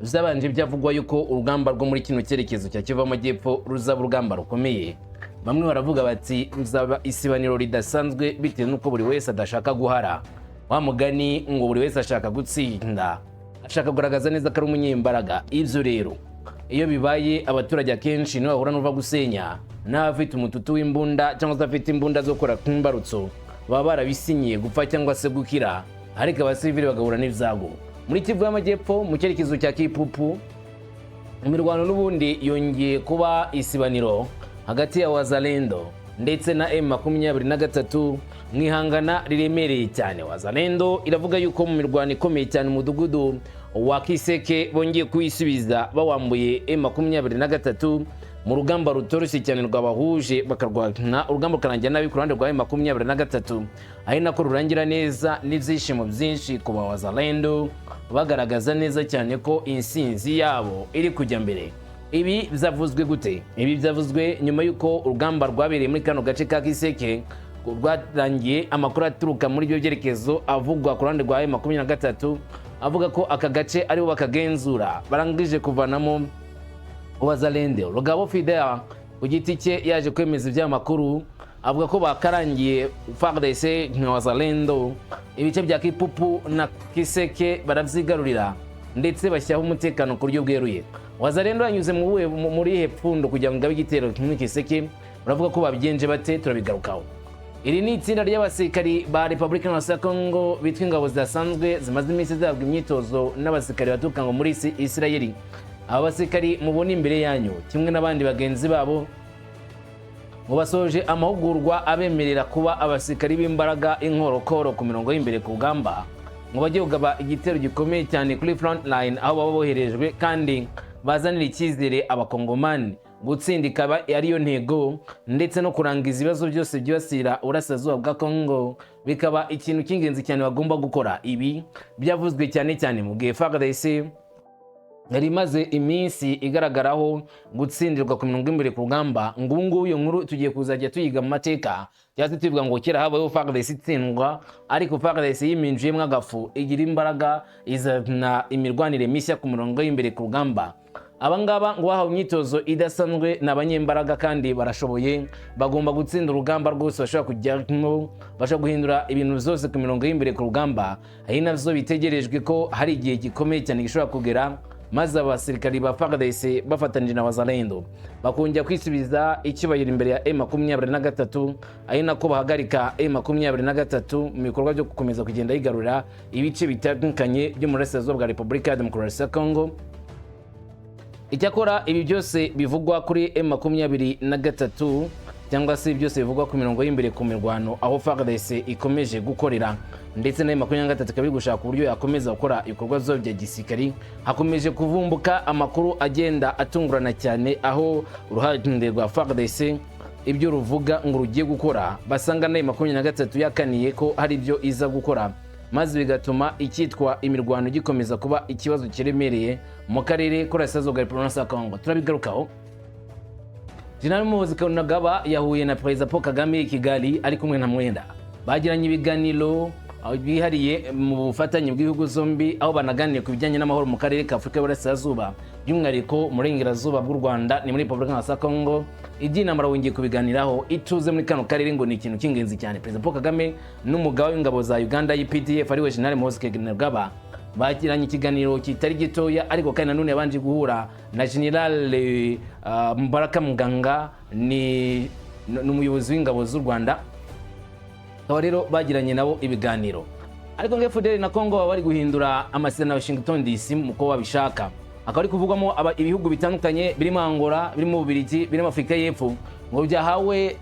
Byabanje byavugwa yuko urugamba rwo muri kino cyerekezo cya Kivu y'Amajyepfo ruzaba urugamba rukomeye. Bamwe baravuga bati ruzaba isibaniro ridasanzwe, bitewe n'uko buri wese adashaka guhara wa mugani, ngo buri wese ashaka gutsinda, ashaka kugaragaza neza ko ari umunyembaraga. Ibyo rero iyo bibaye, abaturage akenshi nibo bahura n'uva gusenya, n'abafite umututu w'imbunda cyangwa se afite imbunda zo gukora imbarutso, baba barabisinyiye gupfa cyangwa se gukira, ariko abasivili bagahura n'ibyago. Muri Kivu y'Amajyepfo, mu cyerekezo cya Kipupu, imirwano n'ubundi yongeye kuba isibaniro hagati ya Wazalendo ndetse na M23 mu ihangana riremereye cyane. Wazalendo iravuga yuko mu mirwano ikomeye cyane umudugudu wa Kiseke bongeye kuwisubiza, bawambuye M23 mu rugamba rutoroshye cyane rwabahuje, bakarwana urugamba rukarangira nabi ku ruhande rwa M23, ari nako rurangira neza n'ibyishimo byinshi ku ba Wazalendo, bagaragaza neza cyane ko insinzi yabo iri kujya mbere. Ibi byavuzwe gute? Ibi byavuzwe nyuma y'uko urugamba rwabereye muri kano gace ka Kiseke rwarangiye. Amakuru aturuka muri ibyo byerekezo avugwa ku ruhande rwa M23 avuga ko aka gace aribo bakagenzura, barangije kuvanamo Wazalendo. Rugabo Fidel ku giti cye yaje kwemeza iby'aya makuru, avuga ko bakarangiye FARDC nka Wazalendo ibice bya Kipupu na Kiseke barabyigarurira, ndetse bashyiraho umutekano ku buryo bweruye. Wazalendo yanyuze muri hepfundo kugira ngo igabe igitero muri Kiseke. Baravuga ko babigenje bate? Turabigarukaho. Iri ni itsinda ry'abasirikari ba Repubulika ya Congo bitwa ingabo zidasanzwe, zimaze iminsi zihabwa imyitozo n'abasirikari baturuka ngo muri Isirayeli. Aba basirikari mubona imbere yanyu kimwe n'abandi bagenzi babo ngo basoje amahugurwa abemerera kuba abasirikari b'imbaraga, inkorokoro ku mirongo y'imbere ku rugamba, ngo bajye kugaba igitero gikomeye cyane kuri front line aho baba boherejwe, kandi bazanira icyizere Abakongomani. Gutsinda ikaba ariyo ntego, ndetse no kurangiza ibibazo byose byibasira uburasirazuba bwa Congo bikaba ikintu cy'ingenzi cyane bagomba gukora. Ibi byavuzwe cyane cyane mu gihe FARDC yari imaze iminsi igaragaraho gutsindirwa ku mirongo imbere ku rugamba. Ngo ubu ngubu iyo nkuru tugiye kuzajya tuyiga mu mateka, cyangwa se tuvuga ngo kera habayeho FARDC itsindwa, ariko FARDC yiminjiyemo agafu, igira imbaraga, izana imirwanire mishya ku mirongo y'imbere ku rugamba. Aba ngaba ngo bahawe imyitozo idasanzwe, ni abanyembaraga kandi barashoboye, bagomba gutsinda urugamba rwose bashobora kujyamo, bashobora guhindura ibintu byose ku mirongo y'imbere ku rugamba. Ari nabyo bitegerejwe ko hari igihe gikomeye cyane gishobora kugera, maze abasirikari ba FARDC bafatanyije na Wazalendo bakongera kwisubiza icyubahiro imbere ya M23, ari nako bahagarika M23 mu bikorwa byo gukomeza kugenda yigarurira ibice bitandukanye byo mu burasirazuba bwa Repubulika ya Demokarasi ya Congo. Icyakora ibi byose bivugwa kuri M23, cyangwa se byose bivugwa ku mirongo y'imbere ku mirwano aho FARDC ikomeje gukorera, ndetse na M23 ikaba iri gushaka uburyo yakomeza gukora ibikorwa byayo bya gisirikari, hakomeje kuvumbuka amakuru agenda atungurana cyane, aho uruhande rwa FARDC ibyo ruvuga ngo rugiye gukora basanga na M23 yakaniye ko hari ibyo iza gukora, maze bigatuma icyitwa imirwano gikomeza kuba ikibazo kiremereye mu karere k'Uburasirazuba bwa Repubulika ya Congo. Turabigarukaho. General Muhoozi Kainerugaba yahuye na Perezida Paul Kagame i Kigali ari kumwe na Mwenda, bagiranye ibiganiro bihariye mu bufatanye bw'ibihugu zombi, aho banaganiriye ku bijyanye n'amahoro mu karere ka Afurika y'Uburasirazuba, by'umwihariko mu burengerazuba bw'u Rwanda, ni muri Repubulika ya Congo. Iby'intambara wongeye kubiganiraho. Ituze muri kano karere ngo ni ikintu cy'ingenzi cyane. Perezida Paul Kagame n'umugaba w'ingabo za Uganda UPDF, ariwe General Muhoozi Kainerugaba, bagiranye ikiganiro kitari gitoya, ariko kandi nanone yabanje guhura na General Mubaraka Muganga, ni umuyobozi w'ingabo z'u Rwanda. Akaba rero bagiranye nabo ibiganiro. Ariko ngo FDLR na Congo baba bari guhindura amasezerano ya Washington DC muko babishaka. Akaba ari kuvugwamo ibihugu bitandukanye birimo Angola, birimo Ububiligi, birimo Afurika y'Epfo, ngo byahawe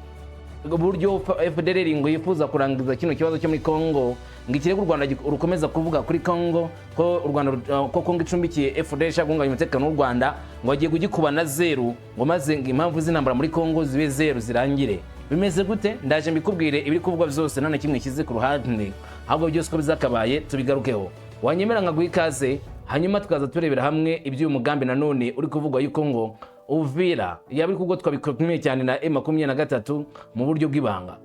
uburyo FDLR ngo yifuza kurangiza kino kibazo cyo muri Congo, ngo ikirego u Rwanda rukomeza kuvuga kuri Congo ko u Rwanda ko Congo icumbikiye FDLR ishaka guhungabanya umutekano w'u Rwanda, ngo bagiye kugikuba na zeru, ngo maze ngo impamvu z'intambara muri Congo zibe zeru, zirangire. Bimeze gute? Ndaje mbikubwire. Ibiri kuvugwa byose nta na kimwe kize ku ruhande, ahubwo byose uko bizakabaye tubigarukeho. Wanyemera nkaguha ikaze, hanyuma tukaza turebera hamwe iby'uyu mugambi nanone uri kuvugwa yuko ngo Uvira yaba iri kugotwa bikomeye cyane na M23 mu buryo bw'ibanga.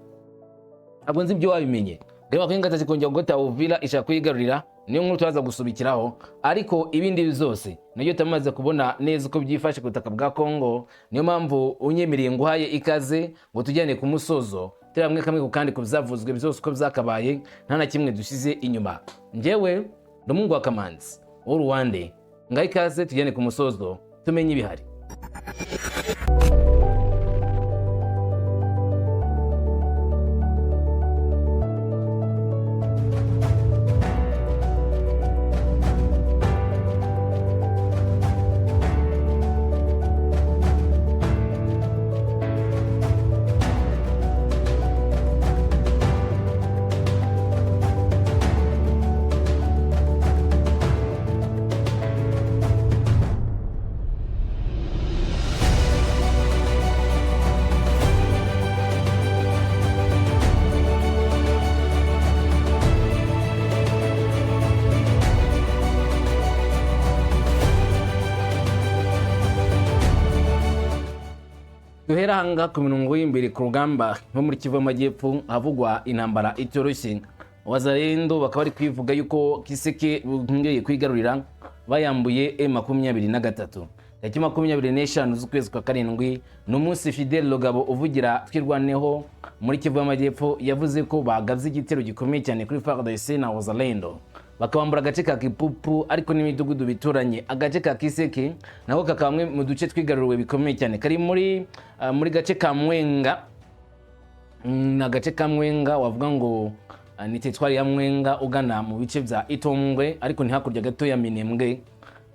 Ntabwo nzi ibyo wabimenye. M23 ikongera kugota Uvira, ishaka kuyigarurira. Niyo nkuru turaza gusubikiraho, ariko ibindi byose nabyo tumaze kubona neza uko byifashe ku butaka bwa Kongo. Niyo mpamvu unyemereye nguhaye ikaze ngo tujyane ku musozo, turi hamwe kamwe ku kandi ku byavuzwe byose uko byakabaye, nta na kimwe dusize inyuma. Njyewe ndi umuhungu wa Kamanzi w'Uruwande, ngaho ikaze tujyane ku musozo tumenye ibihari. Duhera ahangaha ku mirongo y'imbere ku rugamba nko muri Kivu y'Amajyepfo, havugwa intambara itoroshye. Wazalendo bakaba bari kwivuga yuko Kiseke bongeye kwigarurira, bayambuye M23. Tariki 25 z'ukwezi kwa karindwi ni umunsi Fidel Rugabo uvugira Twirwaneho muri Kivu y'Amajyepfo yavuze ko bagabye igitero gikomeye cyane kuri FARDC na Wazalendo, bakabambura agace ka Kipupu ariko n'imidugudu bituranye. Agace ka Kiseke nako kakaba kamwe mu duce twigaruriwe bikomeye cyane, kari muri gace ka Mwenga. Ni agace ka Mwenga, wavuga ngo ni teritwari ya Mwenga ugana mu bice bya Itombwe, ariko ni hakurya gato ya Minembwe.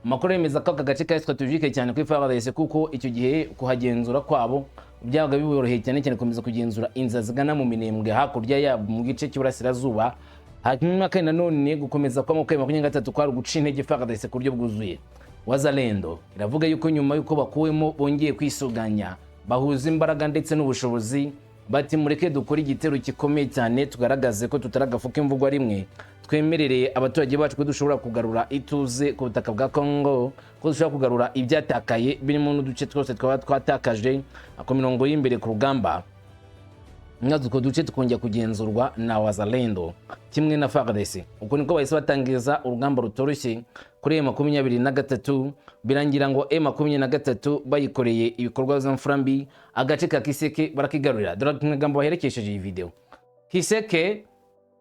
Amakuru yemeza ko aka gace kari stratégique cyane kuri FARDC, kuko icyo gihe kuhagenzura kwabo byabaga biboroheye cyane cyane gukomeza kugenzura inzira zigana mu Minembwe hakurya yabo mu gice cy'uburasirazuba. Hanyuma kandi nanone gukomeza kwa M23 kwari uguca intege FARDC ku buryo bwuzuye. Wazalendo iravuga yuko nyuma yuko bakuwemo bongeye kwisuganya, bahuza imbaraga ndetse n'ubushobozi, bati mureke dukore igitero gikomeye cyane, tugaragaze ko tutari agafu k'imvugwa rimwe, twemerereye abaturage bacu ko dushobora kugarura ituze ku butaka bwa Congo, ko dushobora kugarura ibyatakaye birimo n'uduce twose twaba twatakaje ku mirongo y'imbere ku rugamba, maze utwo duce tukongera kugenzurwa na Wazalendo kimwe na FARDC. Uko niko bahise batangiza urugamba rutoroshye kuri M23, birangira ngo M23 bayikoreye ibikorwa by'imfura mbi, agace ka Kiseke barakigarurira. Dore amagambo baherekesheje iyi video. Kiseke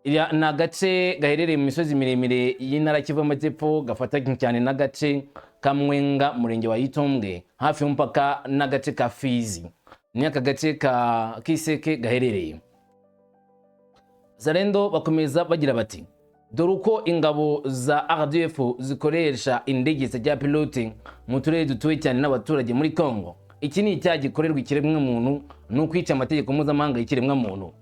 ni agace gaherereye mu misozi miremire y'intara Kivu y'Amajyepfo, gafatanye cyane n'agace ka Mwenga, murenge wa Itombwe, hafi y'umupaka n'agace ka Fizi. Ni aka gace ka Kiseke gaherereye. Zalendo bakomeza bagira bati dore uko ingabo za RDF zikoresha indege zitagira pilote mu turere dutuwe cyane n'abaturage muri Congo. Iki ni icyaha gikorerwa ikiremwamuntu, ni ukwica amategeko mpuzamahanga y'ikiremwamuntu.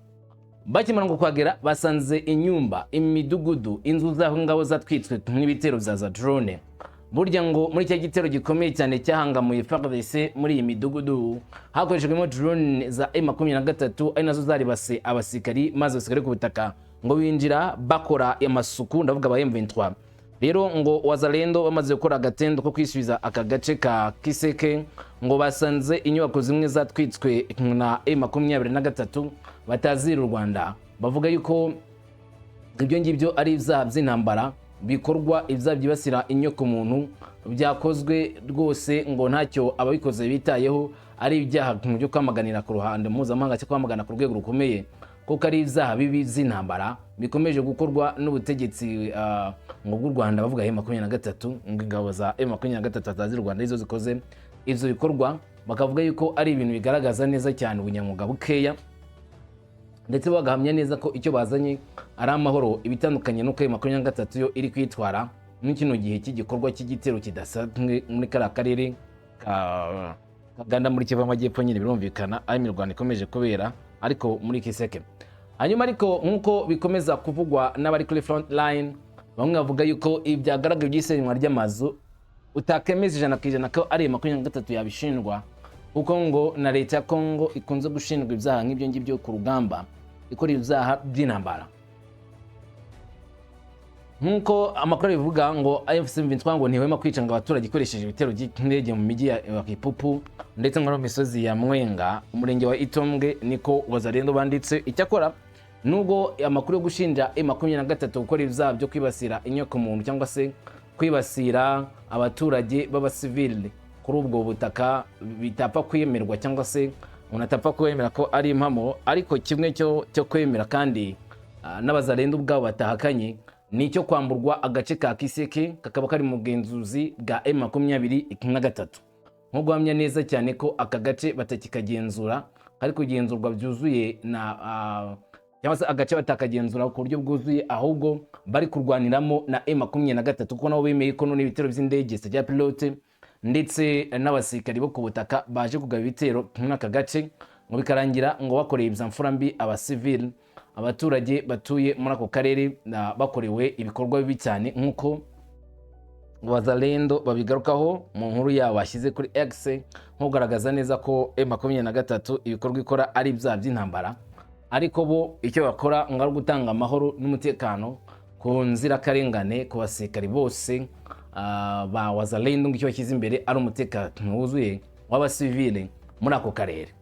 Bakimara ngo kuhagera basanze inyumba, imidugudu, inzu z'aho ngabo zatwitswe n'ibitero bya za drone. Burya ngo muri icyo gitero gikomeye cyane cyahangamuye FARDC muri iyi midugudu hakoreshejwemo drone za M23, ari nazo zaribase abasirikari, maze abasirikari ku butaka ngo binjira bakora amasuku, ndavuga aba M23. Rero ngo Wazalendo bamaze gukora agatendo ko kwisubiza aka gace ka Kiseke, ngo basanze inyubako zimwe zatwitswe na M23 batazira u Rwanda. Bavuga yuko ibyo ngibyo ari ibyaha by'intambara bikorwa, ibyaha byibasira inyoko muntu byakozwe rwose, ngo ntacyo ababikoze bitayeho, ari ibyaha byo kwamaganira ku ruhando mpuzamahanga cyo kwamagana ku rwego rukomeye, kuko ari ibyaha bibi by'intambara bikomeje gukorwa n'ubutegetsi ngo bw'u Rwanda. Bavuga M23, ngo ingabo za M23 batazi u Rwanda arizo zikoze ivyo bikorwa, bakavuga yuko ari ibintu bigaragaza neza cyane ubunyamwuga bukeya, ndetse bagahamya neza ko icyo bazanye ari amahoro, ibitandukanye n'uko M23 yo iri kwitwara muri kino gihe cy'igikorwa cy'igitero kidasanzwe muri kariya karere ka Uganda muri Kivu y'Amajyepfo. Nyine birumvikana aho imirwano ikomeje kubera ariko muri Kiseke. Hanyuma ariko nk'uko bikomeza kuvugwa n'abari kuri front line, bamwe bavuga yuko ibi byagaragaye by'isenywa ry'amazu utakemeza 100% ko ari M23 yabishinjwa, kuko ngo na leta ya Congo ikunze gushinjwa ibyaha nk'ibyo ngibyo ku rugamba, ikora ibyaha by'intambara. Nk'uko amakuru abivuga, ngo AFC M23 ngo ntihwema kwica ngo abaturage ikoresheje ibitero by'indege mu mijyi ya Kipupu ndetse ngo no mu misozi ya Mwenga, umurenge wa Itombwe, niko Wazalendo banditse. Icyakora Nubwo amakuru yo gushinja M23 gukora ibyaha byo kwibasira inyokomuntu cyangwa se kwibasira abaturage b'abasivili kuri ubwo butaka bitapfa kwemerwa, cyangwa se umuntu atapfa kwemera ko ari impamo, ariko kimwe cyo kwemera kandi n'Abazalendo ubwabo batahakanye ni icyo kwamburwa agace ka Kiseke, kakaba kari mu bugenzuzi bwa M23, nko guhamya neza cyane ko aka gace batakikagenzura, kari kugenzurwa byuzuye na cyangwa se agace batakagenzura ku buryo bwuzuye, ahubwo bari kurwaniramo na M23, kuko nabo bemeye ko none ibitero by'indege zitagira pilote ndetse n'abasirikari bo ku butaka baje kugaba ibitero muri aka gace, ngo bikarangira ngo bakoreye ibya mfura mbi abasivili, abaturage batuye muri ako karere, bakorewe ibikorwa bibi cyane, nk'uko Wazalendo babigarukaho mu nkuru yabo bashyize kuri X, nkugaragaza neza ko M23 ibikorwa ikora ari ibyaha by'intambara, ariko bo icyo bakora ngo ari ugutanga amahoro n'umutekano ku nzirakarengane, ku basirikari bose ba Wazalendo, ngo icyo bashyize imbere ari umutekano wuzuye w'abasivile muri ako karere.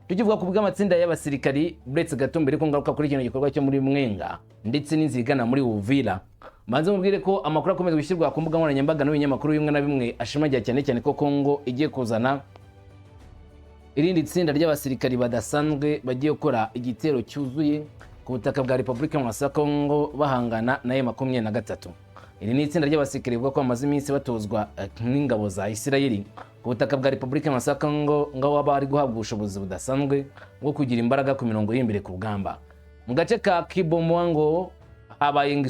Tukivuga ku bw'amatsinda y'abasirikari, uretse gato mbere ko ngaruka kuri kino gikorwa cyo muri Mwenga ndetse n'inzira igana muri Uvira, manze mubwire ko amakuru akomeza gushyirwa ku mbuga nkoranyambaga n'ibinyamakuru bimwe na bimwe ashimangira cyane cyane ko Kongo igiye kuzana irindi tsinda ry'abasirikari badasanzwe bagiye gukora igitero cyuzuye ku butaka bwa Repubulika ya Kongo bahangana na M23. Iri ni itsinda ry'abasirikari bavuga ko bamaze iminsi batozwa n'ingabo za Isirayeli ku butaka bwa Repubulika ya Kongo, ngo baba bari guhabwa ubushobozi budasanzwe bwo kugira imbaraga ku mirongo y'imbere ku rugamba. Mu gace ka Kibomwango habaye ngo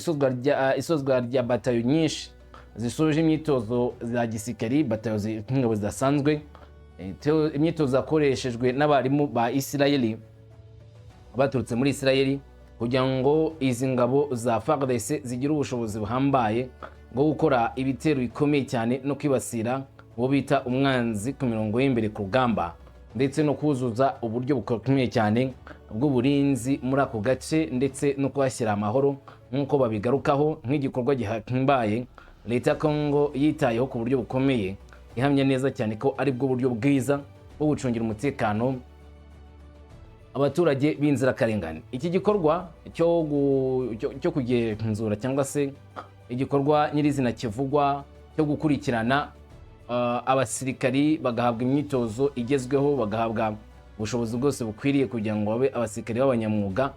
isozwa rya batayo nyinshi zisoje imyitozo za gisirikari, batayo z'ingabo zidasanzwe. Imyitozo yakoreshejwe n'abarimu ba Isirayeli baturutse muri Isirayeli kugira ngo izi ngabo za FARDC zigire ubushobozi buhambaye bwo gukora ibitero bikomeye cyane no kwibasira uwo bita umwanzi ku mirongo y'imbere ku rugamba, ndetse no kuzuza uburyo bukomeye cyane bw'uburinzi muri ako gace, ndetse no kuhashyira amahoro, nk'uko babigarukaho nk'igikorwa gihambaye Leta ya Kongo yitayeho ku buryo bukomeye, ihamya neza cyane ko ari bwo buryo bwiza bwo gucungira umutekano abaturage b'inzirakarengane. Iki gikorwa cyo kugenzura cyangwa se igikorwa nyirizina kivugwa cyo gukurikirana abasirikari bagahabwa imyitozo igezweho, bagahabwa ubushobozi bwose bukwiriye kugira ngo babe abasirikari b'abanyamwuga,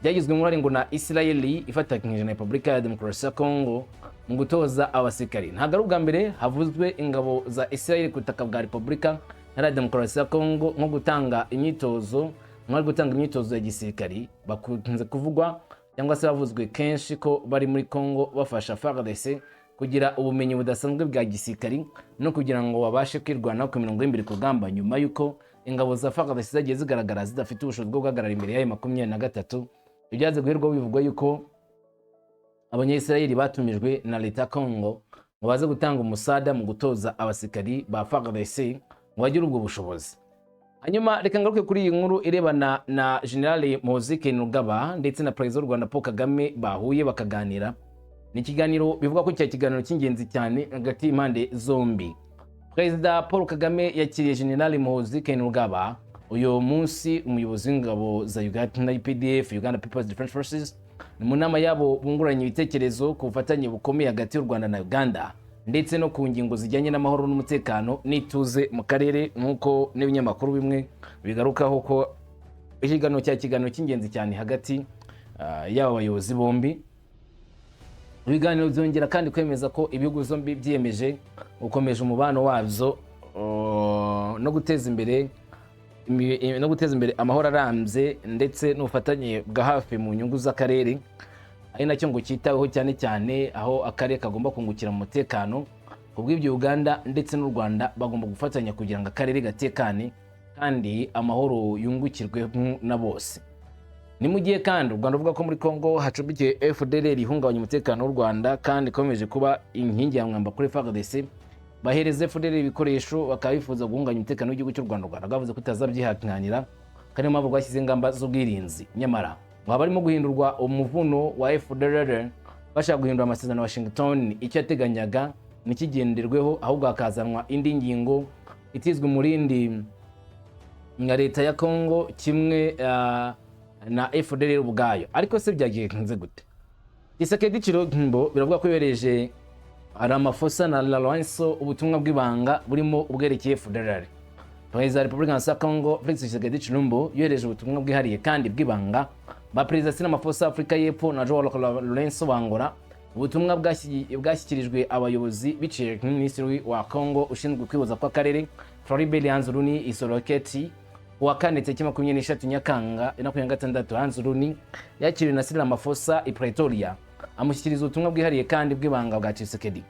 byagizwemo uruhare ngo na Isirayeli ifatanyije na Repubulika ya Demokarasi ya Kongo mu gutoza abasirikari. Ntabwo ari ubwa mbere havuzwe ingabo za Isirayeli ku butaka bwa Repubulika Iharanira Demokarasi ya Kongo nko gutanga imyitozo, nko gutanga imyitozo ya gisirikari. Bakunze kuvugwa cyangwa se bavuzwe kenshi ko bari muri Kongo bafasha FARDC kugira ubumenyi budasanzwe bwa gisirikari no kugira ngo babashe kwirwanaho ku mirongo y'imbere ku rugamba, nyuma y'uko ingabo za FARDC zagiye zigaragara zidafite ubushobozi bwo guhagarara imbere y'ayo 23. Ibyaze guherwa bivugwa yuko Abanyayisirayeli batumijwe na Leta ya Kongo ngo baze gutanga umusada mu gutoza abasirikari ba FARDC ngo bagire ubwo bushobozi. Hanyuma reka ngaruke kuri iyi nkuru irebana na General Muhoozi Kainerugaba ndetse na Perezida w'u Rwanda Paul Kagame bahuye bakaganira. Ni ikiganiro bivuga ko cyari ikiganiro cy'ingenzi cyane hagati y'impande zombi. Perezida Paul Kagame yakiriye General Muhoozi Kainerugaba uyu munsi, umuyobozi w'ingabo za Uganda UPDF, Uganda People's Defence Forces. Ni mu nama yabo bunguranye ibitekerezo ku bufatanye bukomeye hagati y'u Rwanda na Uganda, ndetse no ku ngingo zijyanye n'amahoro n'umutekano n'ituze mu karere, nk'uko n'ibinyamakuru bimwe bigarukaho ko ikiganiro cya kiganiro cy'ingenzi cyane hagati y'aba bayobozi bombi. Ibiganiro byongera kandi kwemeza ko ibihugu zombi byiyemeje gukomeje umubano wabyo no guteza imbere amahoro arambye ndetse n'ubufatanye bwa hafi mu nyungu z'akarere, ari nacyo ngo cyitaweho cyane cyane, aho akarere kagomba kungukira mu mutekano. Ku bw'ibyo, Uganda ndetse n'u Rwanda bagomba gufatanya kugira ngo akarere gatekane kandi amahoro yungukirwemo na bose. Ni mu gihe kandi u Rwanda ruvuga ko muri Congo hacumbikiye FDLR ihungabanya umutekano w'u Rwanda kandi ikomeje kuba inkingi ya mwamba kuri FARDC. Bahereza FDLR ibikoresho, bakaba bifuza guhungabanya umutekano w'igihugu cy'u Rwanda. U Rwanda rwavuze ko itazabyihanganira, kandi niyo mpamvu rwashyize ingamba z'ubwirinzi. Nyamara ngo haba harimo guhindurwa umuvuno wa FDLR, bashaka guhindura amasezerano ya Washington, icyo yateganyaga ntikigenderweho, ahubwo hakazanwa indi ngingo itizwe umurindi nka Leta ya Congo kimwe na FDLR ubwayo. Ariko se byagenze gute? Tshisekedi Tshilombo biravuga ko yohereje Ramaphosa na Lourenço ubutumwa bw'ibanga burimo ubwerekeye FDLR. Perezida wa Repubulika ya Congo Felix Tshisekedi Tshilombo yohereje ubutumwa bwihariye kandi bw'ibanga ba Perezida Cyril Ramaphosa Afurika y'Epfo na Joao Lourenço wa Angola. Ubutumwa bwashyikirijwe abayobozi biciye kuri Minisitiri wa Congo ushinzwe kwihuza kw'akarere, Floribert Anzuluni Isoloketi, kuwa kane tariki 23 Nyakanga 2026. Anzuluni yakiriwe na Cyril Ramaphosa i Pretoria, amushyikiriza ubutumwa bwihariye kandi bw'ibanga bwa Tshisekedi.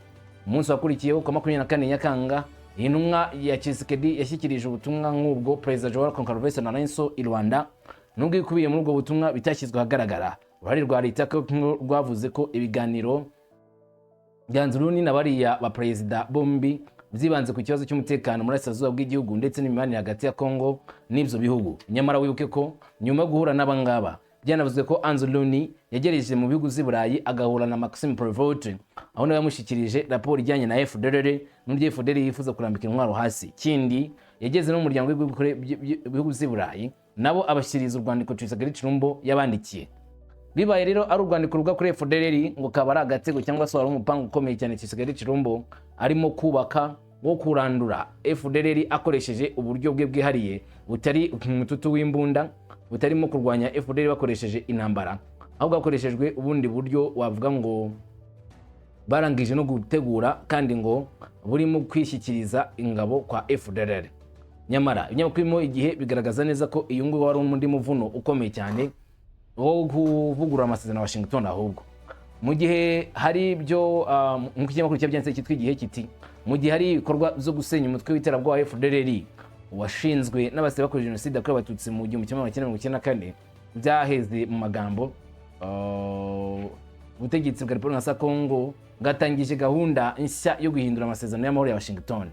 Umunsi wakurikiyeho, ku wa 24 Nyakanga, iyi ntumwa ya Tshisekedi yashyikirije ubutumwa nk'ubwo Perezida Joao Goncalves Lourenço i Luanda. Nubwo ibikubiye muri ubwo butumwa bitashyizwe ahagaragara, uruhare rwa leta ko rwavuze ko ibiganiro bya Anzuluni na bariya ba perezida bombi byibanze ku kibazo cy'umutekano muri Burasirazuba bw'igihugu ndetse n'imibanire hagati ya Congo n'ibyo bihugu. Nyamara wibuke ko nyuma yo guhura n'abangaba, byanavuzwe ko Anzuluni yagereje mu bihugu z'i Burayi agahura na Maxime Prevot, aho nawe yamushyikirije raporo ijyanye na FDLR n'uburyo FDLR yifuza kurambika intwaro hasi. Kindi, yageze no mu muryango w'ibihugu z'i Burayi, nabo abashyikiriza urwandiko Tshisekedi Tshilombo yabandikiye. Bibaye rero ari urwandiko ruvuga kuri FDLR, ngo kaba ari agatego cyangwa se wari umupango ukomeye cyane Tshisekedi Tshilombo arimo kubaka wo kurandura FDLR akoresheje uburyo bwe bwihariye butari umututu w'imbunda, butarimo kurwanya FDLR bakoresheje intambara, ahubwo hakoreshejwe ubundi buryo wavuga ngo barangije no gutegura, kandi ngo burimo kwishyikiriza ingabo kwa FDLR. Nyamara ibinyamakuru birimo Igihe bigaragaza neza ko uyu nguyu wari undi muvuno ukomeye cyane wo kuvugurura amasezerano ya Washington. Ahubwo mu gihe hari ibyo, nk'uko ikinyamakuru cyabyanditse cyitwa Igihe kiti: "Mu gihe hari ibikorwa byo gusenya umutwe w'iterabwoba wa FDLR washinzwe n'abasirikare bakoze jenoside yakorewe Abatutsi mu 1994 byaheze mu magambo, ubutegetsi bwa Repubulika ya Kongo bwatangije gahunda nshya yo guhindura amasezerano y'amahoro ya Washington.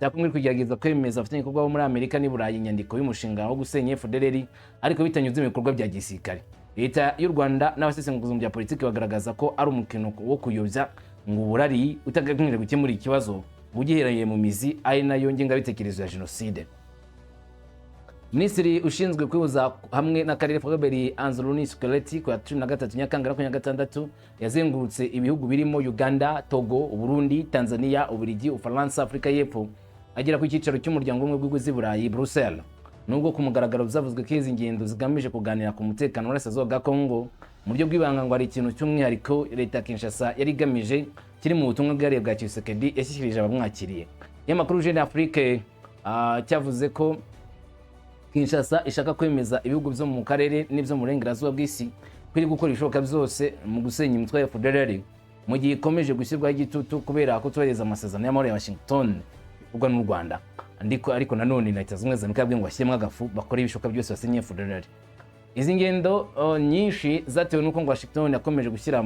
Byakumwe kugerageza kwemeza abafatanyabikorwa bo muri Amerika n'i Burayi inyandiko y'umushinga wo gusenya FDLR, ariko bitanyuze mu bikorwa bya gisirikare." Leta y'u Rwanda n'abasesenguzi mu bya politiki bagaragaza ko ari umukino wo kuyobya ngo uburari utagamije gukemura ikibazo ugihereye mu mizi, ari nayo ngengabitekerezo ya jenoside. Minisitiri ushinzwe kwihuza hamwe n'akarere, Floribert Anzuluni Skeleti, ku ya 13 Nyakanga 2026 yazengurutse ibihugu birimo Uganda, Togo, Uburundi, Tanzania, Ububiligi, Ufaransa, Afurika y'Epfo, agera ku cyicaro cy'umuryango w'Ubumwe bw'ibihugu z'i Burayi, Brussels. Nubwo ku mugaragaro byavuzwe ko izi ngendo zigamije kuganira ku mutekano w'Uburasirazuba bwa Congo, mu buryo bw'ibanga ngo hari ikintu cy'umwihariko leta ya Kinshasa yari igamije kiri mu butumwa bwihariye bwa Tshisekedi yashyikirije abamwakiriye. Ikinyamakuru Jeune Afrique cyavuze ko Kinshasa ishaka kwemeza ibihugu byo mu karere n'ibyo mu burengerazuba bw'isi ko iri gukora ibishoboka byose mu gusenya imitwe ya FDLR, mu gihe ikomeje gushyirwaho igitutu kubera kutubahiriza amasezerano y'amahoro ya Washington uvugwa n'u Rwanda. Ariko nanone Leta Zunze Ubumwe za Amerika yabwiye ngo bashyiremo agafu, bakore ibishoboka byose basenye FDLR. Izi ngendo nyinshi zatewe n'uko ngo Washington yakomeje gushyira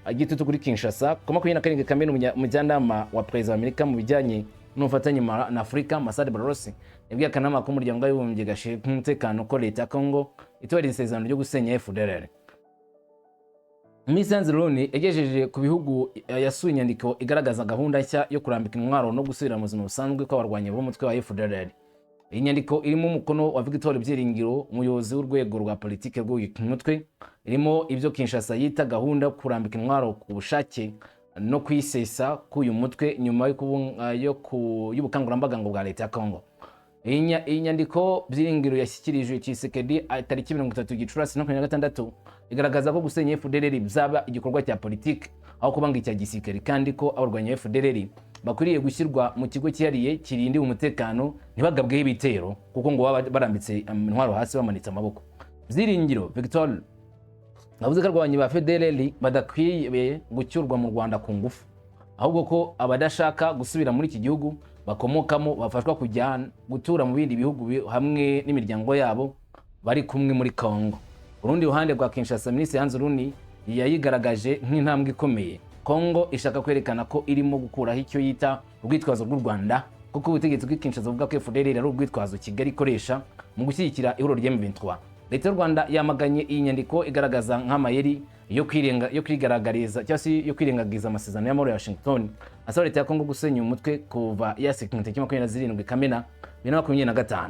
igitutu kuri Kinshasa. Ku 27 Kamena, umujyanama wa perezida wa Amerika mu bijyanye n'ubufatanye na Afurika, Massad Boulos, yabwiye akanama k'Umuryango w'Abibumbye gashinzwe umutekano ko leta ya Congo itubahiriza isezerano ryo gusenya FDLR. Minisitiri Anzuluni yagejeje ku bihugu yasuye inyandiko igaragaza gahunda nshya yo kurambika intwaro no gusubira mu buzima busanzwe kw'abarwanyi b'umutwe wa FDLR. Iyi nyandiko irimo umukono wa Victor Byiringiro, umuyobozi w'urwego rwa politiki rw'uyu mutwe, irimo ibyo Kinshasa yita gahunda yo kurambika intwaro ku bushake no kwisesa k'uyu mutwe nyuma y'ubukangurambaga ngo bwa leta ya Congo. Iyi nyandiko Byiringiro yashyikirijwe Tshisekedi tariki 30 Gicurasi 2026 igaragaza ko gusenya FDLR bizaba igikorwa cya politiki aho kuba ngo icya gisirikare, kandi ko abarwanya FDLR bakwiriye gushyirwa mu kigo cyihariye kirindiwe umutekano, ntibagabweho ibitero, kuko ngo baba barambitse intwaro hasi, bamanitse amaboko. Byiringiro Victor avuze ko abarwanyi ba FDLR badakwiye gucyurwa mu Rwanda ku ngufu, ahubwo ko abadashaka gusubira muri iki gihugu bakomokamo bafashwa kujya gutura mu bindi bihugu hamwe n'imiryango yabo bari kumwe muri Congo. Ku rundi ruhande rwa Kinshasa, Minisitiri Anzuluni yayigaragaje nk'intambwe ikomeye Congo ishaka kwerekana ko irimo gukuraho icyo yita urwitwazo rw'u Rwanda, kuko ubutegetsi bw'i Kinshasa buvuga ko FDLR ari urwitwazo Kigali ikoresha mu gushyigikira ihuriro rya M23. Leta y'u Rwanda yamaganye iyi nyandiko, igaragaza nk'amayeri yo kwirenga yo kwigaragariza cyangwa se yo kwirengagiza amasezerano y'amahoro ya Washington asaba leta ya Congo gusenya umutwe kuva yasinywe tariki 27 Kamena 2025.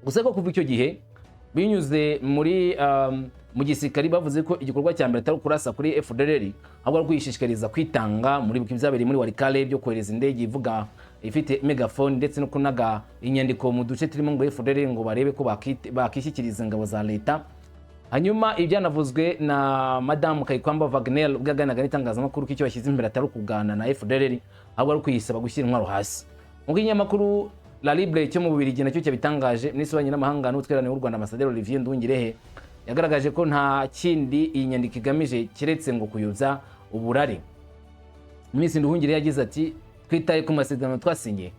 Gusa ko kuva icyo gihe Binyuze muri mu gisirikari, bavuze ko igikorwa cya mbere atari ukurasa kuri FDLR, ahubwo ari kwishishikariza kwitanga. Muri byabereye muri Walikale byo kohereza indege ivuga ifite megaphone ndetse no kunaga inyandiko mu duce turimo ngo FDLR, ngo barebe ko bakishyikiriza ingabo za leta. Hanyuma ibyanavuzwe na Madamu Kayikwamba Wagner ubwo yaganiraga n'itangazamakuru, ko icyo bashyize imbere atari ukugana na FDLR, ahubwo ari ukuyisaba gushyira intwaro hasi. Nk'uko ikinyamakuru La Libre cyo mu Bubiligi nacyo cyabitangaje, Minisitiri w'Ububanyi n'Amahanga n'Ubutwererane w'u Rwanda, Ambasaderi Olivier Nduhungirehe, yagaragaje ko nta kindi iyi nyandiko igamije keretse ngo kuyobya uburari. Minisitiri Nduhungirehe yagize ati: "Twitaye ku masezerano twasinye.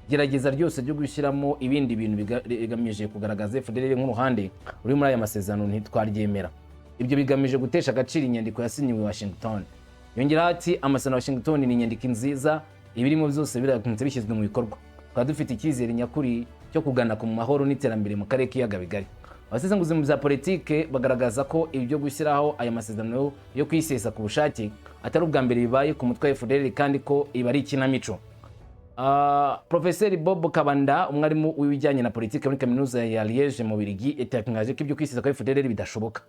Gerageza ryose ryo gushyiramo ibindi bintu bigamije kugaragaza FDLR nk'uruhande ruri muri aya masezerano ntitwaryemera. Ibyo bigamije gutesha agaciro inyandiko yasinyiwe Washington." Yongeraho ati: "Amasezerano ya Washington ni inyandiko nziza, ibirimo byose biramutse bishyizwe mu bikorwa tukaba dufite icyizere nyakuri cyo kugana ku mahoro n'iterambere mu karere k'ibiyaga bigari." Abasesenguzi mu bya politike bagaragaza ko ibyo gushyiraho aya masezerano yo kwisesa ku bushake atari ubwa mbere bibaye ku mutwe wa FDLR, kandi ko iba ari ikinamico. Profeseri Bob Kabanda, umwarimu w'ibijyanye na politike muri kaminuza ya Liège mu Bubiligi, yatangaje ko ibyo kwisesa kwa FDLR bidashoboka.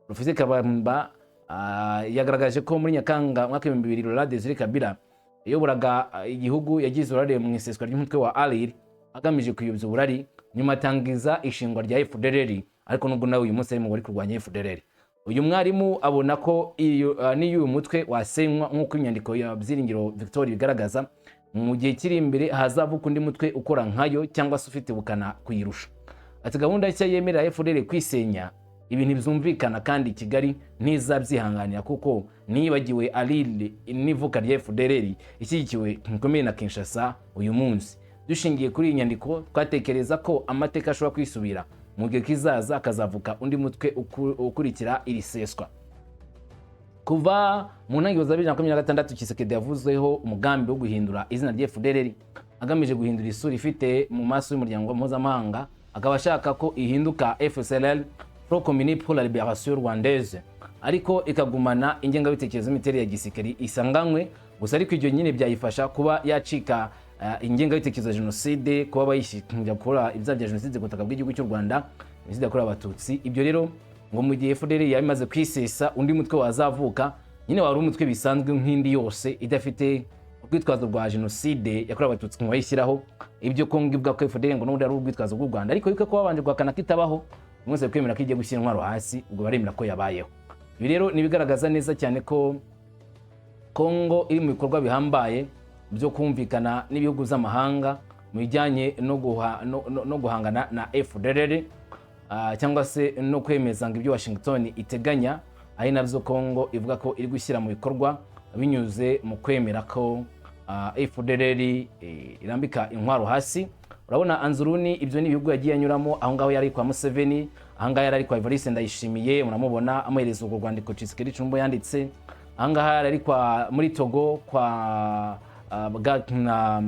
Profeseri Kabanda yagaragaje ko muri Nyakanga mwaka 2000, Laurent Desire Kabila yayoboraga igihugu yagize uruhare mu iseswa ry'umutwe wa ALIR agamije kuyobya uburari, nyuma atangiza ishingwa rya FDLR, ariko nubwo nawe uyu munsi ari mu bari kurwanya FDLR. Uyu mwarimu abona ko iyo n'iyo uyu mutwe wasenywa nk'uko inyandiko ya Byiringiro Victoire ibigaragaza, mu gihe kiri imbere hazavuka undi mutwe ukora nkayo cyangwa se ufite ubukana kuyirusha. Ati: "Gahunda nshya yemerera FDLR kwisenya, ibintu byumvikana, kandi Kigali ntizabyihanganira, kuko nibagiwe ALIR n'ivuka rya FDLR ishyigikiwe bikomeye na Kinshasa. Uyu munsi, dushingiye kuri iyi nyandiko, twatekereza ko amateka ashobora kwisubira mu gihe kizaza, hakazavuka undi mutwe ukurikira iri seswa." Kuva mu ntangiriro za 2026, Tshisekedi yavuzeho umugambi wo guhindura izina rya FDLR, agamije guhindura isura ifite mu maso y'umuryango mpuzamahanga, akaba ashaka ko ihinduka FCLR, Front Commun pour la Libération Rwandaise, ariko ikagumana ingengabitekerezo y'imiterere ya gisirikari isanganywe gusa. Ariko ibyo nyine byayifasha kuba yacika ingengabitekerezo ya jenoside, kuba bayishinja gukora ibyaha bya jenoside ku butaka bw'igihugu cy'u Rwanda, jenoside yakorewe Abatutsi. Ibyo rero ngo mu gihe FDLR yaba imaze kwisesa, undi mutwe wazavuka nyine wari umutwe bisanzwe nk'indi yose, idafite urwitwazo rwa jenoside yakorewe Abatutsi ngo bayishyiraho. Ibyo Kongo ivuga ko FDLR ngo n'ubundi ari urwitwazo rw'u Rwanda, ariko yuko babanje guhakana ko itabaho, umunsi kwemera ko igiye gushyira intwaro hasi, ubwo baremera ko yabayeho. Ibi rero ni ibigaragaza neza cyane ko Kongo iri mu bikorwa bihambaye byo kumvikana n'ibihugu by'amahanga mu bijyanye no guhangana na FDLR, cyangwa se no kwemeza ngo ibyo Washington iteganya ari nabyo Kongo ivuga ko iri gushyira mu bikorwa, binyuze mu kwemera ko FDLR irambika intwaro hasi. Urabona Anzuruni, ibyo ni ibihugu yagiye anyuramo. Aho ngaho yari kwa Museveni, aha ngaha yari ari kwa Evariste Ndayishimiye, muramubona amuhereza urwo rwandiko Tshisekedi Tshilombo yanditse. Aha ngaha yari ari kwa muri Togo kwa na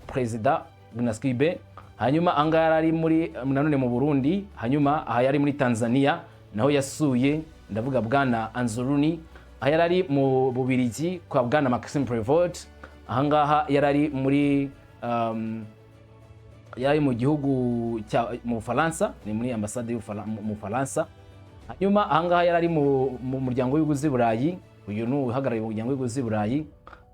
Perezida Gnassingbé. Hanyuma aha ngaha yari ari muri nanone mu Burundi. Hanyuma aha yari muri Tanzania, naho yasuye, ndavuga bwana Anzuruni. Aha yari ari mu Bubirigi kwa bwana Maxime Prevot. Aha ngaha yari ari muri yari mu gihugu cya mu Bufaransa, ni muri ambasade mu Bufaransa. Hanyuma aha ngaha yari ari mu muryango w'ibihugu z'i Burayi, uyu ni uhagarariye umuryango w'ibihugu z'i Burayi.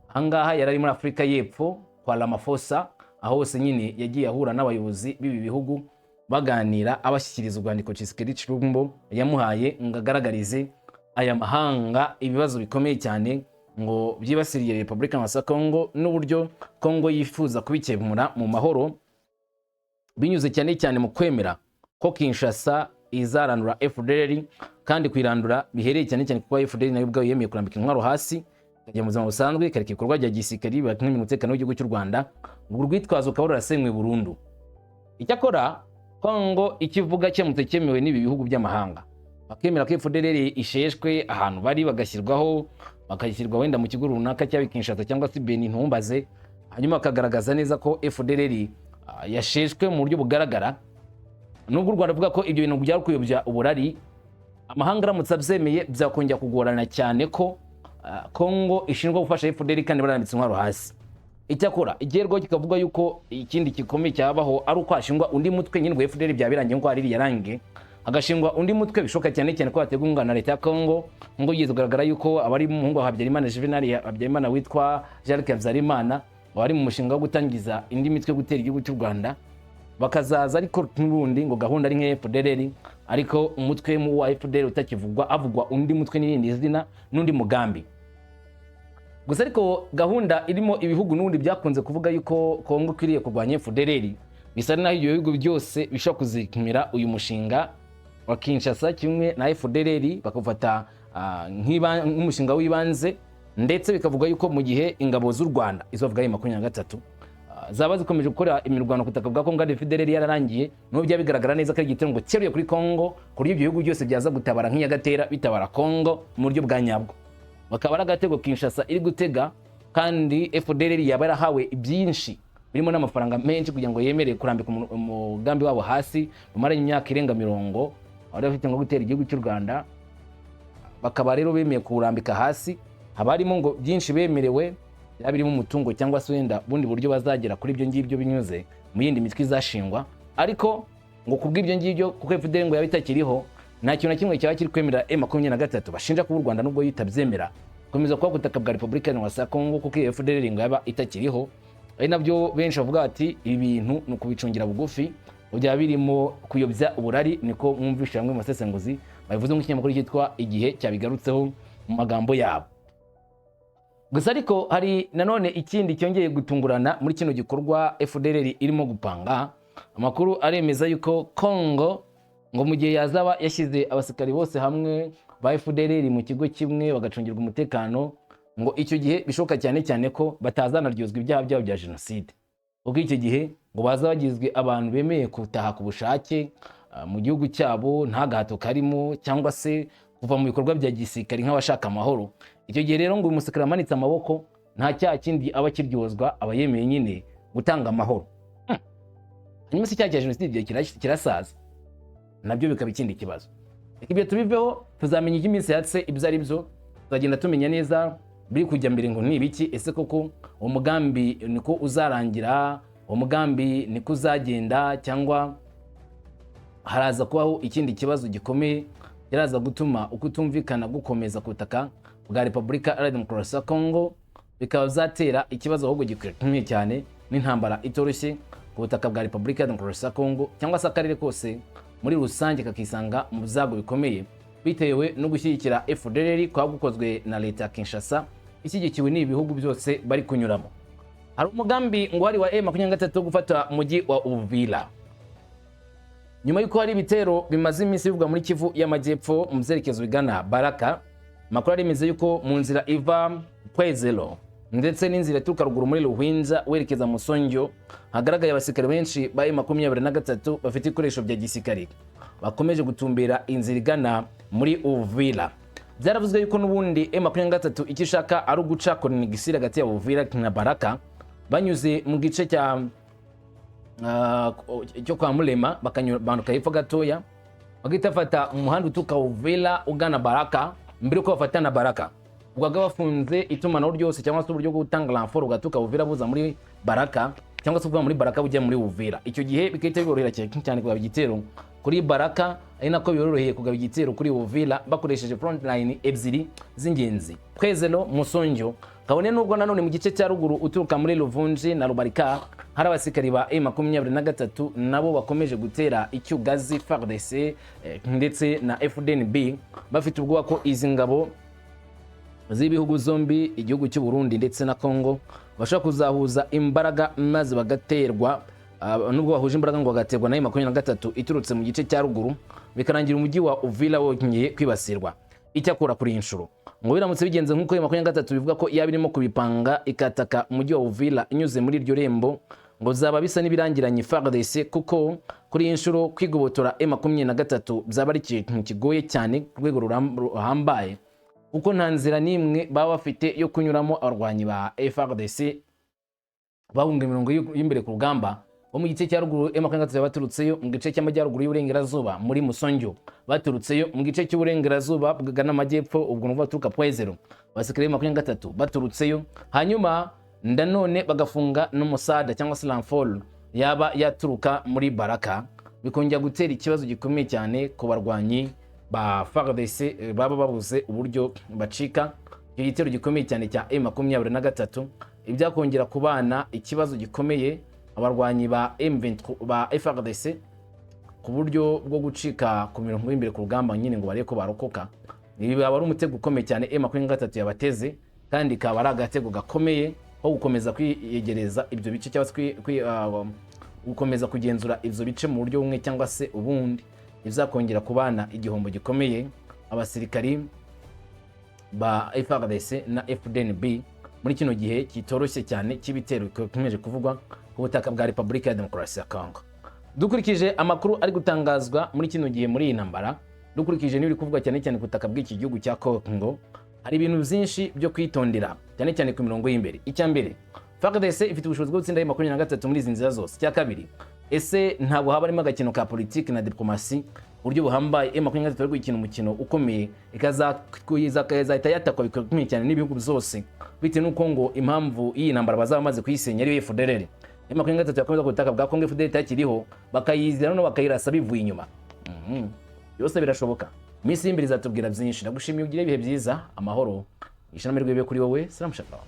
Aha ngaha yari ari muri Afurika y'Epfo kwa Ramaphosa. Aho hose nyine yagiye ahura n'abayobozi b'ibi bihugu baganira, abashyikiriza urwandiko Tshisekedi Tshilombo yamuhaye ngo agaragarize aya mahanga ibibazo bikomeye cyane ngo byibasiriye Repubulika ya Kongo n'uburyo Kongo yifuza kubikemura mu mahoro, binyuze cyane cyane mu kwemera ko Kinshasa izarandura FDLR, kandi kuyirandura bihereye cyane cyane kuba FDLR nayo ubwayo yemeye kurambika intwaro hasi, ikajya mu buzima busanzwe, ikareka ibikorwa bya gisirikari bibangamira umutekano w'igihugu cy'u Rwanda. Urwo rwitwazo rukaba rurasenywe burundu. Icyakora Kongo ikivuga kiramutse cyemewe n'ibi bihugu by'amahanga, bakemera ko FDLR isheshwe ahantu bari, bagashyirwaho, bakashyirwa wenda mu kigo runaka cyaba Kinshasa cyangwa se Benin, ntumbaze, hanyuma bakagaragaza neza ko FDLR yasheshwe mu buryo bugaragara, nubwo u Rwanda ruvuga ko ibyo bintu byari kuyobya uburari, amahanga aramutse abyemeye byakongera kugorana cyane ko Kongo ishinjwa gufasha FDLR kandi barambitse intwaro hasi. Icyakora igiherwaho kikavuga yuko ikindi gikomeye cyabaho ari uko hashingwa undi mutwe nyine, ngo FDLR byaba birangiye, ngo hari yarangiye, hagashingwa undi mutwe, bishoboka cyane cyane ko hategurwa inkunga na leta ya Congo. Ngo bigeze kugaragara yuko abari umuhungu wa Habyarimana Juvenal Habyarimana witwa Jacques Habyarimana wari mu mushinga wo gutangiza indi mitwe yo gutera igihugu cy'u Rwanda, bakazaza, ariko n'ubundi ngo gahunda ari nka FDLR, ariko umutwe wa FDLR utakivugwa, havugwa undi mutwe n'irindi zina n'undi mugambi gusa. Ariko gahunda irimo ibihugu n'ubundi byakunze kuvuga yuko Kongo ikwiriye kurwanya FDLR, bisa naho ibyo bihugu byose bishobora kuzimira uyu mushinga wa Kinshasa kimwe na FDLR, bakawufata nk'umushinga w'ibanze. Ndetse bikavuga yuko mu gihe ingabo z'u Rwanda, izo bavuga ari 23, zaba zikomeje gukora imirwano ku butaka bwa Kongo kandi FDLR yararangiye, n'ubu byaba bigaragara neza ko ari igitero ngo cyeruye kuri Kongo, ku buryo ibyo bihugu byose byaza gutabara nk'inyagatera, bitabara Kongo mu buryo bwa nyabwo, bakaba ari agatego Kinshasa iri gutega. Kandi FDLR yaba yarahawe byinshi birimo n'amafaranga menshi kugira ngo yemere kurambika umugambi wabo hasi bamaranye imyaka irenga 40 bari bafite ngo gutera igihugu cy'u Rwanda, bakaba rero bemeye kuwurambika hasi. Haba harimo ngo byinshi bemerewe, byaba birimo umutungo cyangwa se wenda bundi buryo bazagera kuri ibyo ngibyo binyuze mu yindi mitwe izashingwa. Ariko ngo kubw'ibyo ngibyo, kuko FDLR ngo yaba itakiriho, nta kintu na kimwe cyaba kiri kwemerera M23 bashinja kuba u Rwanda, nubwo yitabyemera, gukomeza kuba ku butaka bwa Repubulika Iharanira ya Kongo, kuko iyo FDLR ngo yaba itakiriho. Ari nabyo benshi bavuga bati ibi bintu ni ukubicungira bugufi, ngo byaba birimo kuyobya uburari. Niko mwumvisha bamwe mu basesenguzi babivuze, mu kinyamakuru cyitwa Igihe cyabigarutseho mu magambo yabo. Gusa ariko hari nanone ikindi cyongeye gutungurana muri kino gikorwa FDLR irimo gupanga. Amakuru aremeza yuko Congo ngo mu gihe yazaba yashyize abasirikari bose hamwe ba FDLR mu kigo kimwe bagacungirwa umutekano, ngo icyo gihe bishoboka cyane cyane ko batazanaryozwa ibyaha byabo bya jenoside, kuko icyo gihe ngo baza bagizwe abantu bemeye gutaha ku bushake mu gihugu cyabo, nta gahato karimo, cyangwa se kuva mu bikorwa bya gisirikari nk'abashaka amahoro. Icyo gihe rero ngo uyu musirikare amanitse amaboko nta cyaha kindi aba akiryozwa, aba yemeye nyine gutanga amahoro. Hanyuma se icyaha cya jenoside igihe kirasaza, nabyo bikaba ikindi kibazo. Reka ibyo tubiveho, tuzamenya icyo iminsi yatse ibyo ari byo, tuzagenda tumenya neza biri kujya mbere ngo ni ibiki. Ese koko uwo mugambi niko uzarangira, uwo mugambi niko uzagenda, cyangwa haraza kubaho ikindi kibazo gikomeye kiraza gutuma ukutumvikana gukomeza ku butaka bwa Repubulika Iharanira Demokarasi ya Kongo, bikaba byatera ikibazo ahubwo gikomeye cyane n'intambara itoroshye ku butaka bwa Repubulika ya Demokarasi ya Kongo, cyangwa se akarere kose muri rusange kakisanga mu byago bikomeye bitewe no gushyigikira FDLR kwaba gukozwe na leta ya Kinshasa ishyigikiwe n'ibi bihugu byose bari kunyuramo? Hari umugambi ngo wari wa M23 wo gufata umujyi wa Uvira nyuma y'uko hari ibitero bimaze iminsi bivugwa muri Kivu y'Amajyepfo mu byerekezo bigana Baraka. Amakuru aremeza yuko mu nzira iva Pwezero ndetse n'inzira ituruka ruguru muri Ruhwinja werekeza Musongyo hagaragaye abasirikare benshi ba M23 bafite ibikoresho bya gisirikare bakomeje gutumbera inzira igana muri Uvira. Byaravuzwe yuko n'ubundi M23 icyo ishaka ari uguca connexion hagati ya Uvira na Baraka banyuze mu gice cya cyo kwa Mulema, bakanyura hepfo gatoya, bagahita bafata umuhanda uturuka Uvira ugana Baraka mbere yuko bafata na Baraka. Ubwo bafunze itumanaho ryose cyangwa se uburyo bwo gutanga renfort bugaturuka Uvira buza muri Baraka, cyangwa se kuva muri Baraka bujya muri Uvira. Icyo gihe bigahita biborohera cyane kugaba igitero kuri Baraka, ari nako biboroheye kugaba igitero kuri Uvira bakoresheje front line ebyiri z'ingenzi, Pwezero, Musongyo. Kabone nubwo nanone mu gice cya ruguru uturuka muri Luvunji na Rubarika hari abasirikari ba M23 nabo bakomeje gutera icyugazi FARDC ndetse na FDNB, bafite ubwoba ko izi ngabo z'ibihugu zombi, igihugu cy'u Burundi ndetse na Congo, bashobora kuzahuza imbaraga maze bagaterwa, nubwo bahuje imbaraga ngo bagaterwa na M23 iturutse mu gice cya ruguru, bikarangira umujyi wa Uvira wongeye kwibasirwa. Icyakora kuri iyi nshuro ngo biramutse bigenze nk'uko M23 bivuga ko yaba irimo kubipanga, ikataka umujyi wa Uvira inyuze muri iryo rembo, ngo zaba bisa n'ibirangiranye FARDC, kuko kuri iyi nshuro kwigobotora M23 byaba ari ikintu kigoye cyane ku rwego ruhambaye, kuko nta nzira n'imwe baba bafite yo kunyuramo. Abarwanyi ba FARDC bahunga imirongo y'imbere ku rugamba bo mu gice cya ruguru M23 baturutseyo, mu gice cy'amajyaruguru y'uburengerazuba muri Musongyo baturutseyo, mu gice cy'uburengerazuba bwagana amajyepfo, ubwo nuvuga baturuka Pwezero, abasirikare ba 23 baturutseyo, hanyuma Nanone bagafunga n'umusada cyangwa se renfort yaba yaturuka muri Baraka, bikongera gutera ikibazo gikomeye cyane ku barwanyi ba FARDC baba babuze uburyo bacika icyo gitero gikomeye cyane cya M23. Ibyakongera kubana ikibazo gikomeye abarwanyi ba M23, ba FARDC, ku buryo bwo gucika ku mirongo y'imbere ku rugamba nyine ngo barebe ko barokoka. Ibi baba ari umutego ukomeye cyane M23 yabateze, kandi kaba ari agatego gakomeye ko gukomeza kwiyegereza ibyo bice cyangwa se gukomeza kugenzura ibyo bice mu buryo bumwe cyangwa se ubundi. Bizakongera kubana igihombo gikomeye abasirikari ba FARDC na FDNB muri kino gihe kitoroshye cyane cy'ibitero bikomeje kuvugwa ku butaka bwa Repubulika ya Demokarasi ya Congo. Dukurikije amakuru ari gutangazwa muri kino gihe muri iyi ntambara, dukurikije n'ibiri kuvugwa cyane cyane ku butaka bw'iki gihugu cya Congo, hari ibintu byinshi byo kwitondera cyane cyane ku mirongo y'imbere. Icya mbere, FARDC ifite ubushobozi bwo gutsinda 23 muri izi nzira zose. Icya kabiri, ese ntabwo haba harimo agakino ka politiki na diplomasi uburyo buhambaye M23 bari gukina umukino ukomeye, ikazahita yatakwa bikomeye cyane n'ibihugu byose, bitewe n'uko ngo impamvu y'iyi ntambara bazaba bamaze kuyisenya ariyo FDLR? M23 yakomeza ku butaka bwa Congo FDLR itakiriho, bakayizira noneho bakayirasa bivuye inyuma. Byose birashoboka. Iminsi y'imbere izatubwira byinshi. Ndagushimiye, ugire ibihe byiza, amahoro, ishyirahamwe bibe kuri wowe. Salamu, shalom.